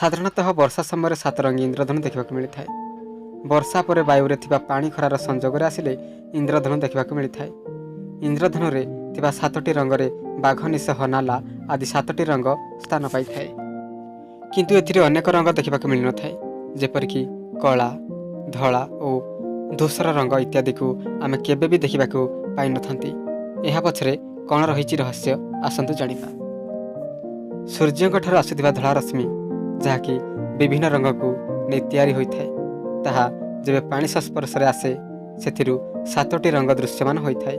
ସାଧାରଣତଃ ବର୍ଷା ସମୟରେ ସାତରଙ୍ଗୀ ଇନ୍ଦ୍ରଧନୁ ଦେଖିବାକୁ ମିଳିଥାଏ। ବର୍ଷା ପରେ ବାୟୁରେ ଥିବା ପାଣି ଖରାର ସଂଯୋଗରେ ଆସିଲେ ଇନ୍ଦ୍ରଧନୁ ଦେଖିବାକୁ ମିଳିଥାଏ। ଇନ୍ଦ୍ରଧନୁରେ ଥିବା ସାତଟି ରଙ୍ଗରେ ବାଘ ନିଶ, ନାଲା ଆଦି ସାତଟି ରଙ୍ଗ ସ୍ଥାନ ପାଇଥାଏ। କିନ୍ତୁ ଏଥିରେ ଅନେକ ରଙ୍ଗ ଦେଖିବାକୁ ମିଳିନଥାଏ, ଯେପରିକି କଳା, ଧଳା ଓ ଧୂସର ରଙ୍ଗ ଇତ୍ୟାଦିକୁ ଆମେ କେବେ ବି ଦେଖିବାକୁ ପାଇନଥାନ୍ତି। ଏହା ପଛରେ କ'ଣ ରହିଛି ରହସ୍ୟ, ଆସନ୍ତୁ ଜାଣିବା। ସୂର୍ଯ୍ୟଙ୍କ ଠାରୁ ଆସୁଥିବା ଧଳା ରଶ୍ମି, ଯାହାକି ବିଭିନ୍ନ ରଙ୍ଗକୁ ନେଇ ତିଆରି ହୋଇଥାଏ, ତାହା ଯେବେ ପାଣି ସଂସ୍ପର୍ଶରେ ଆସେ, ସେଥିରୁ ସାତୋଟି ରଙ୍ଗ ଦୃଶ୍ୟମାନ ହୋଇଥାଏ।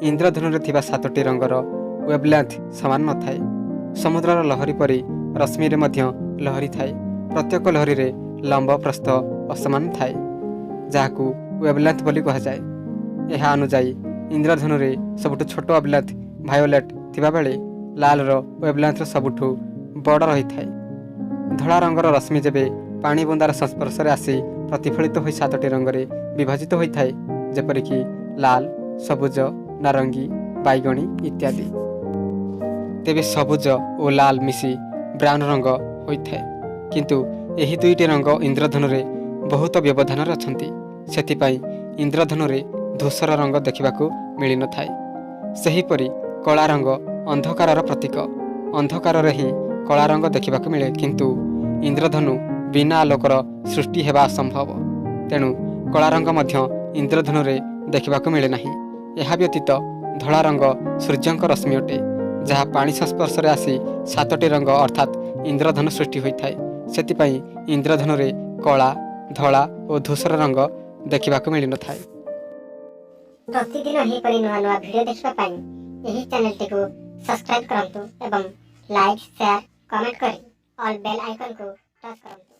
ଇନ୍ଦ୍ରଧନୁରେ ଥିବା ସାତୋଟି ରଙ୍ଗର ୱେଭଲେନ୍ଥ ସମାନ ନଥାଏ। ସମୁଦ୍ରର ଲହରୀ ପରି ରଶ୍ମିରେ ମଧ୍ୟ ଲହରୀ ଥାଏ। ପ୍ରତ୍ୟେକ ଲହରୀରେ ଲମ୍ବ, ପ୍ରସ୍ଥ ଅସମାନ ଥାଏ, ଯାହାକୁ ୱେଭଲେନ୍ଥ ବୋଲି କୁହାଯାଏ। ଏହା ଅନୁଯାୟୀ ଇନ୍ଦ୍ରଧନୁରେ ସବୁଠୁ ଛୋଟ ୱେଭଲେନ୍ଥ ଭାୟୋଲେଟ୍ ଥିବାବେଳେ ଲାଲର ୱେଭଲେନ୍ଥ ସବୁଠୁ ବଡ଼ ରହିଥାଏ। ଧଳା ରଙ୍ଗର ରଶ୍ମି ଯେବେ ପାଣି ବୁନ୍ଦାର ସଂସ୍ପର୍ଶରେ ଆସି ପ୍ରତିଫଳିତ ହୋଇ ସାତୋଟି ରଙ୍ଗରେ ବିଭାଜିତ ହୋଇଥାଏ, ଯେପରିକି ଲାଲ, ସବୁଜ, ନାରଙ୍ଗୀ, ବାଇଗଣୀ ଇତ୍ୟାଦି। ତେବେ ସବୁଜ ଓ ଲାଲ ମିଶି ବ୍ରାଉନ୍ ରଙ୍ଗ ହୋଇଥାଏ। କିନ୍ତୁ ଏହି ଦୁଇଟି ରଙ୍ଗ ଇନ୍ଦ୍ରଧନୁରେ ବହୁତ ବ୍ୟବଧାନରେ ଅଛନ୍ତି। ସେଥିପାଇଁ ଇନ୍ଦ୍ରଧନୁରେ ଧୂସର ରଙ୍ଗ ଦେଖିବାକୁ ମିଳିନଥାଏ। ସେହିପରି କଳା ରଙ୍ଗ ଅନ୍ଧକାରର ପ୍ରତୀକ। ଅନ୍ଧକାରରେ ହିଁ କଳା ରଙ୍ଗ ଦେଖିବାକୁ ମିଳେ। କିନ୍ତୁ ଇନ୍ଦ୍ରଧନୁ ବିନା ଆଲୋକର ସୃଷ୍ଟି ହେବା ଅସମ୍ଭବ। ତେଣୁ କଳା ରଙ୍ଗ ମଧ୍ୟ ଇନ୍ଦ୍ରଧନୁରେ ଦେଖିବାକୁ ମିଳେ ନାହିଁ। ଏହା ବ୍ୟତୀତ ଧଳା ରଙ୍ଗ ସୂର୍ଯ୍ୟଙ୍କ ରଶ୍ମି ଅଟେ, ଯାହା ପାଣି ସଂସ୍ପର୍ଶରେ ଆସି ସାତୋଟି ରଙ୍ଗ ଅର୍ଥାତ୍ ଇନ୍ଦ୍ରଧନୁ ସୃଷ୍ଟି ହୋଇଥାଏ। ସେଥିପାଇଁ ଇନ୍ଦ୍ରଧନୁରେ କଳା, ଧଳା ଓ ଧୂସର ରଙ୍ଗ ଦେଖିବାକୁ ମିଳିନଥାଏ। ପ୍ରତିଦିନ ଏହିପରି ନୂଆ ନୂଆ ଭିଡ଼ିଓ ଦେଖିବା ପାଇଁ ଏହି ଚ୍ୟାନେଲଟିକୁ ସବସ୍କ୍ରାଇବ୍ କରନ୍ତୁ ଏବଂ ଲାଇକ୍, ସେୟାର, କମେଣ୍ଟ କରି ଅଲ୍ ବେଲ୍ ଆଇକନ୍କୁ ଟଚ୍ କରନ୍ତୁ।